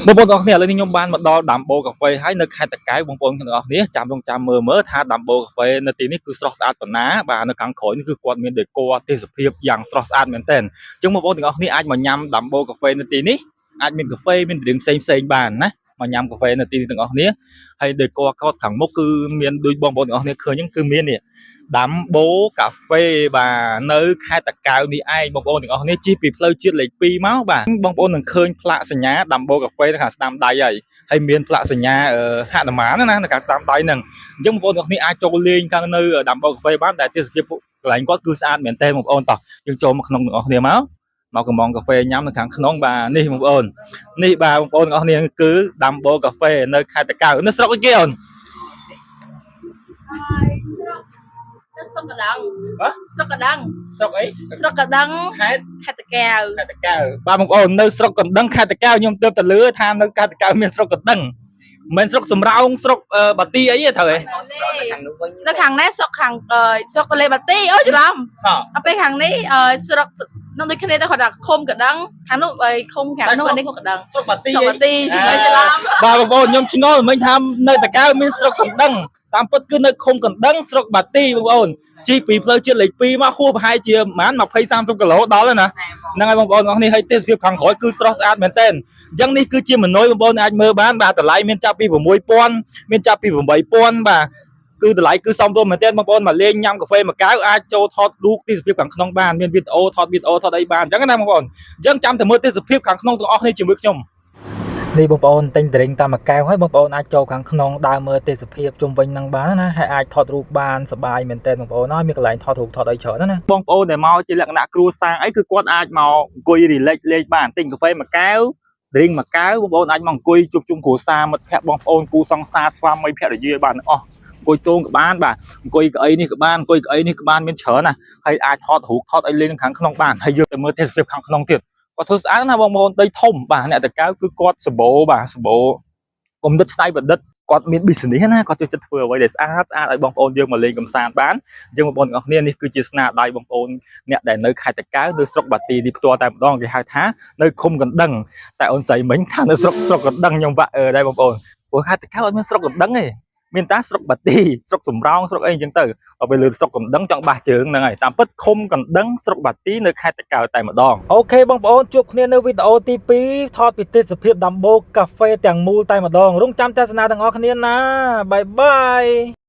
បងប្អូនទាំងអស់គ្នាឥឡូវនេះខ្ញុំបានមកដល់ដាំបូកាហ្វេហើយនៅខេត្តតាកែវបងប្អូនទាំងអស់គ្នាចាំរងចាំមើលមើលថាដាំបូកាហ្វេនៅទីនេះគឺស្រស់ស្អាតប៉ុណ្ណាបាទនៅខាងក្រោយនេះគឺគាត់មានដេកទេសភាពយ៉ាងស្រស់ស្អាតមែនទែនអញ្ចឹងបងប្អូនទាំងអស់គ្នាអាចមកញ៉ាំដាំបូកាហ្វេនៅទីនេះអាចមានកាហ្វេមានរឿងផ្សេងផ្សេងៗបានណាមកញ៉ាំកាហ្វេនៅទីនេះទាំងអស់គ្នាហើយដេកគាត់ខាងមុខគឺមានដូចបងប្អូនទាំងអស់គ្នាឃើញហ្នឹងគឺមាននេះដាំបូកាហ្វេបាទនៅខេត្តតាកែវនេះឯងបងប្អូនទាំងអស់គ្នាជិះពីផ្លូវជាតិលេខ2មកបាទបងប្អូននឹងឃើញផ្លាកសញ្ញាដាំបូកាហ្វេនៅខាងស្ដាំដៃហើយហើយមានផ្លាកសញ្ញាអឺហនុមានណានៅខាងស្ដាំដៃហ្នឹងអញ្ចឹងបងប្អូនទាំងអស់គ្នាអាចចូលលេងខាងនៅដាំបូកាហ្វេបានដែលទេសភាពកន្លែងគាត់គឺស្អាតមែនទែនបងប្អូនតោះយើងចូលមកក្នុងទាំងអស់គ្នាមកមកកំងកាហ្វេញ៉ាំនៅខាងក្នុងបាទនេះបងប្អូននេះបាទបងប្អូនទាំងអស់គ្នាគឺដាំបូកាហ្វេនៅខេត្តតាកែវនៅស្រុកអីគេអូន នៅស្រុកកណ្ដឹង ហ៎ ស្រុកកណ្ដឹង ស្រុកអី ស្រុកកណ្ដឹង ខេត្ត ខេត្តតាកែវ ខេត្តតាកែវបាទបងប្អូននៅស្រុកកណ្ដឹងខេត្តតាកែវខ្ញុំទើបតែលឺថានៅខេត្តតាកែវមានស្រុកកណ្ដឹងមិនមែនស្រុកសំរោងស្រុកអឺបាទីអីទេត្រូវទេ ខាងនោះវិញ នៅខាងនេះស្រុកខាងអឺស្រុកទន្លេបាទីអូច្រឡំ អ ដល់ពេលខាងនេះអឺស្រុកនោះដូចគ្នាតែគាត់ថាឃុំកណ្ដឹងខាងនោះអីឃុំខាងនោះអានេះឃុំកណ្ដឹង ស្រុកបាទី ស្រុកបាទីអើច្រឡំ បាទបងប្អូនខ្ញុំឆ្ងល់មិញថានៅតាកែវមានស្រុកកណ្ដឹងតាមពិតគឺនៅឃុំកណ្ដឹងស្រុកបាទីបងប្អូនជិះពីផ្លូវជាតិលេខ2មកហួសប្រហែលជាប្រហែល20 30គីឡូដល់ហើយណាហ្នឹងហើយបងប្អូនទាំងអស់គ្នាហើយទេសភាពខាងក្រោយគឺស្រស់ស្អាតមែនទែនអញ្ចឹងនេះគឺជាមនុយបងប្អូនអាចមើលបានបាទតម្លៃមានចាប់ពី6000មានចាប់ពី8000បាទគឺតម្លៃគឺសមរម្យមែនទែនបងប្អូនមកលេងញ៉ាំកាហ្វេមួយកែវអាចចូលថតរូបទេសភាពខាងក្នុងបានមានវីដេអូថតវីដេអូថតអីបានអញ្ចឹងណាបងប្អូនអញ្ចឹងចាំតែមើលទេសភាពខាងក្នុងទាំងអស់គ្នាជាមួយខ្ញុំ នេះបងប្អូនទិញ drink តាមមួយកែវហើយបងប្អូនអាចចូលខាងក្នុងដើរមើលទេសភាពជុំវិញហ្នឹងបានណាហើយអាចថតរូបបានសប្បាយមែនទែនបងប្អូនហើយមានកន្លែងថតរូបថតអីច្រើនណាបងប្អូនដែលមកជាលក្ខណៈគ្រួសារអីគឺគាត់អាចមកអង្គុយ relax លេងបានទិញកាហ្វេមួយកែវ drink មួយកែវបងប្អូនអាចមកអង្គុយជួបជុំគ្រួសារមិត្តភ័ក្តិបងប្អូនគូសង្សារស្វាមីភរិយាបានអស់អង្គុយទងក៏បានបាទអង្គុយកៅអីនេះក៏បានអង្គុយកៅអីនេះក៏បានមានច្រើនណាហើយអាចថតរូបថតអីលេងខាងក្នុងបានហើយយើងទៅមើលទេសភាពខាងក្នុងទៀត គាត់ធ្វើស្អាតណាស់បងប្អូនដីធំបាទអ្នកតកៅគឺគាត់សម្បូរបាទសម្បូរគំនិតច្នៃប្រឌិតគាត់មាន business ណាគាត់ចូលចិត្តធ្វើអ្វីដែលស្អាតស្អាតឲ្យបងប្អូនយើងមកលេងកម្សាន្តបានយើងបងប្អូនទាំងអស់គ្នានេះគឺជាស្នាដៃបងប្អូនអ្នកដែលនៅខេត្តតាកែវនៅស្រុកបាទីនេះផ្ទាល់តែម្ដងគេហៅថានៅឃុំកណ្ដឹងតែអូនស្រីមិញថានៅស្រុកស្រុកកណ្ដឹងខ្ញុំវាក់អឺដែរបងប្អូនព្រោះខេត្តតាកែវអត់មានស្រុកកណ្ដឹងទេមានតាស្រុកបាទីស្រុកសំរោងស្រុកអីអញ្ចឹងទៅ ដល់ពេលលើស្រុកកណ្ដឹងចង់បាសជើងហ្នឹងហើយតាមពិតឃុំកណ្ដឹងស្រុកបាទីនៅខេត្តតាកែវតែម្ដង OK បងប្អូនជួបគ្នានៅវីដេអូទី2ថតពីទេសភាពដាំបូកាហ្វេទាំងមូលតែម្ដងរងចាំទស្សនាទាំងអស់គ្នាណាbye bye.